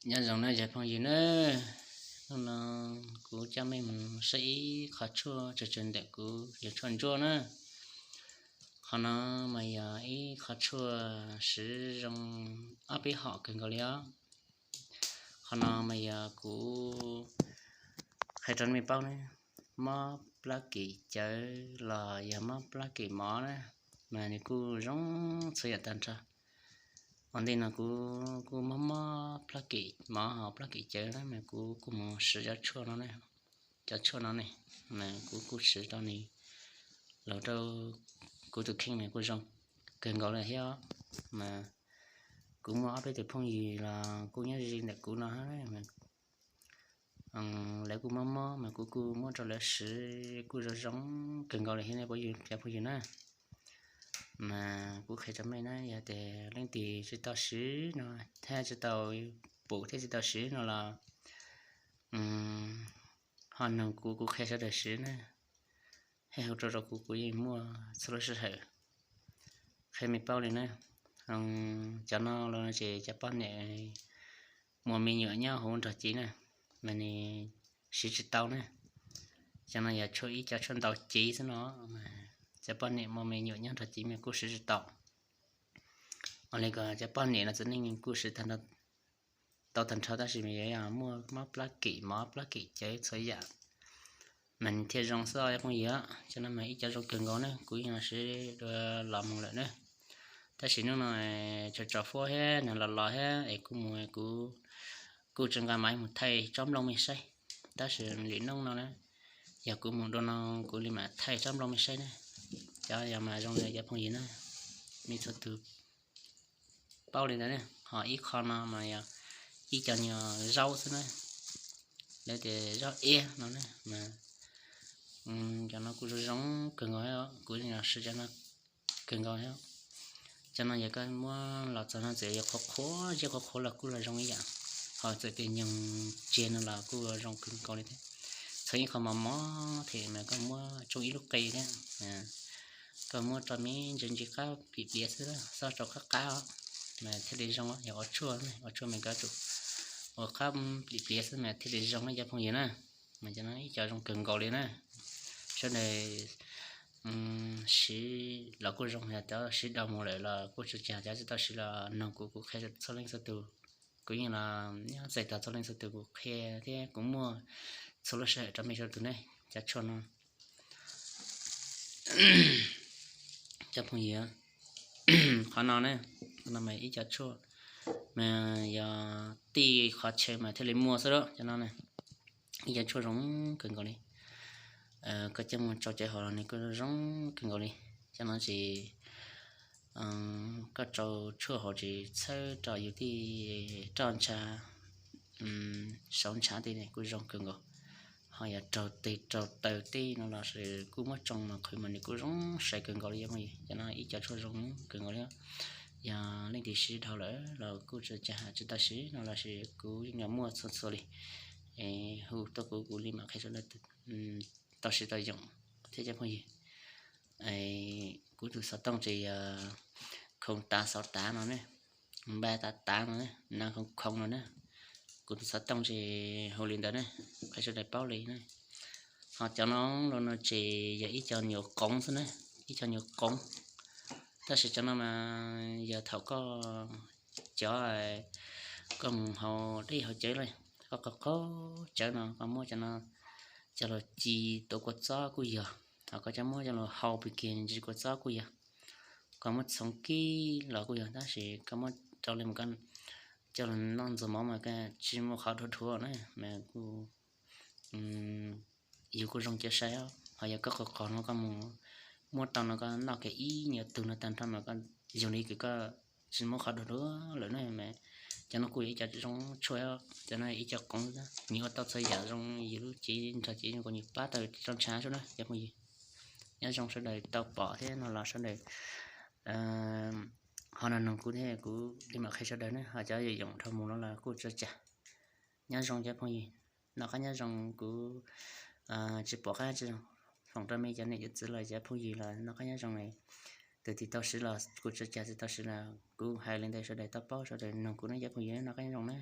Nyob zoo na cov phooj ywg na, hnub no kuv coj mej mus saib ib qho tshuaj tsawg tsawg ntawm kuv yug tshuaj ntsuab na. Qhov no mas yog ib qho tshuaj siv zoo ob peb hom kawg nkaus li os. Qhov no mas yog kuv qhia rau mej paub ne, mob plab kem cawv los yog mob plab kem mov na, mas nws kuj zoo txhua yam tag nrho. Ua ntej no kuv kuj mob mob plab kem mov hos plab kem cawv na, mas kuv kuj mus siv cov tshuaj no ne, cov tshuaj no ne, mas kuv kuj siv rau nws, los rau kuv tus kheej nws kuj zoo kawg nkaus li thiab. Mas kuv muaj ob peb tus phooj ywg los kuj nyob ze ntawm kuv no, lawv kuj mob mob mas kuv kuj muab rau lawv siv kuj zoo zoo kawg nkaus li thiab ne cov phooj ywg na. Mas kuv qhia rau mej na, yog tias leej twg tsis tau siv no, thiab tsis tau pum thiab tsis tau siv no los ho noog kuv, kuv qhia sawv daws siv na. Thiab hu rau rau kuv, kuv yeej muaj txhua lub sij hawm qhia mej paub li na. Cov no los ces cov poj niam muaj me nyuam nyob hauv nrog cev na, mas nws siv tsis tau na. Cov no yog tshuaj, ib cov tshuaj ntaus cev xwb no, cov poj niam muaj me nyuam nyob nrog cev mas kuj siv tsis tau. Ua li ko cov poj niam no txawm neej kuj siv tau tag nrho, tab sis mas yog muaj mob plab kem mov plab kem cawv txhua yam mas nws thiaj zoo xwb cov phooj ywg. Cov no mas ib cov zoo kawg nkaus na, kuv yeej los siv dua los mus lawm na. Tab sis hnub no tsaus tsaus fuab thiab nws los los thiab es kuv mus kuv kuj tsis nqa maiv mus thaij tsob nplooj mej saib. Tab sis lwm hnub no na, yog kuv mus dua no kuv li mam thaij tsob nplooj mej saib na. Cov yog mas zoo li cov phooj ywg na, mej txhua tus paub li ntawd ne. Ho ib qho no mas yog ib co nyuag zaub xwb na, lawv tias zaub iab no na, mas cov no kuj zoo zoo kawg nkaus, kuv yeej los siv cov no kawg nkaus thiab. Cov no yog koj muab los txog no txawm yog qhuav qhuav, ziab qhuav qhuav los kuj los zoo ib yam, ho txawm tias nyoog tseg no los kuj zoo kawg nkaus li thiab. Txhua ib qho mos mos thiab mas koj muab tsoo ib lub qe thiab, koj muab rau me ntsis ntsis qab plim pliav xwb, xob rau qab qab os, mas thiaj li zoo. Yog ua tshuaj, ua tshuaj mas koj tsum ua qab plim pliav xwb mas thiaj li zoo na cov phooj ywg na. Mas cov no ib co zoo kawg nkaus li na. Sawv daws siv los kuj zoo, yog cov siv dhau mus lawm los kuj tsis cas, cov tsis tau siv los noog kuv, kuv qhia txhua leej txhua tus. Kuv yeej los nyob txais tos txhua leej txhua tus kuv qhia thiab kuv muaj txhua lub sij hawm rau mej txhua tus ne. Cov tshuaj no, cov phooj ywg, qhov no ne, qhov no mas ib co tshuaj mas yog tij qhov chaw mas thiaj li muaj xwb lauj. Cov no ib co tshuaj zoo kawg nkaus li. Koj coj mus tsau cawv haus los nws kuj zoo kawg nkaus li. Cov no ces koj tsau tshuaj haus ces txhawb rau yus tej roj ntsha, saud ntshav tej kuj zoo kawg nkaus. Ho yog raug tes raug taw tej no los sis kuj muab tsoo mas qhwv mas nws kuj zoo sai kawg nkaus li cov phooj ywg. Cov no ib co tshuaj zoo kawg nkaus li. Yog leej twg siv dhau lawm los kuj tsis cas, tsis tau siv no los sis kuv yeej muaj txhua txhua li. Hu tuaj kuv, kuv li mam qhia sawv daws tau siv tau yoom thiab cov phooj ywg. Kuv tus xov tooj ces yog khoom tav xov tav no ne, npa tav tav no ne, na khoom khoom no ne. Kuv tus xov tooj ces hu li ntawd ne, qhia sawv daws paub li na. Ho cov no los no ces yog ib co nyuam qoov xwb na, ib co nyuam qoov. Tab sis cov no mas yog thaum koj cov, koj mus haus dej haus cawv lawm, koj qaug qaug cawv no koj muab cov no coj los ci tuav kua txob kuj yog, ho koj coj muab coj los hau pig kiag ntsis kua txob kuj yog, koj muab txhoov kib los kuj yog, tab sis koj muab rau li mas koj coj los noj ntxuag mov mas koj tsis muaj qhov dhuav dhuav na, mas kuj yus kuj zoo cia sai os. Ho yog koj qaug qaug no koj mus muab tau no koj noj kiag ib nyuag tug no tag nrho mas koj zoo li kws koj tsis muaj qhov dhuav dhuav lawm na. Mas cov no kuj yog ib co zoo tshuaj, cov no ib co qoov, nws ua tau txhua yam zoo, yus lub cev nrog cev zoo, kuv nws pab tau roj ntsha xwb na cov phooj ywg. Nyob zoo sawv daws tau pom thiab no los sawv daws ho no noog kuv thiab kuv li mam qhia sawv daws ne, ho cov yoom dhau mus no los kuj tsis cas. Nyob zoo cov phooj ywg, noj qab nyob zoo, kuv tsis pom qab tsis zoo, foom rau mej cov niam cov txiv los cov phooj ywg los noj qab nyob zoo. Tus twg tau siv los kuj tsis cas, tsis tau siv los kuv hais li ntawd sawv daws tau paub, sawv daws noog kuv ne cov phooj ywg, noj qab nyob zoo na.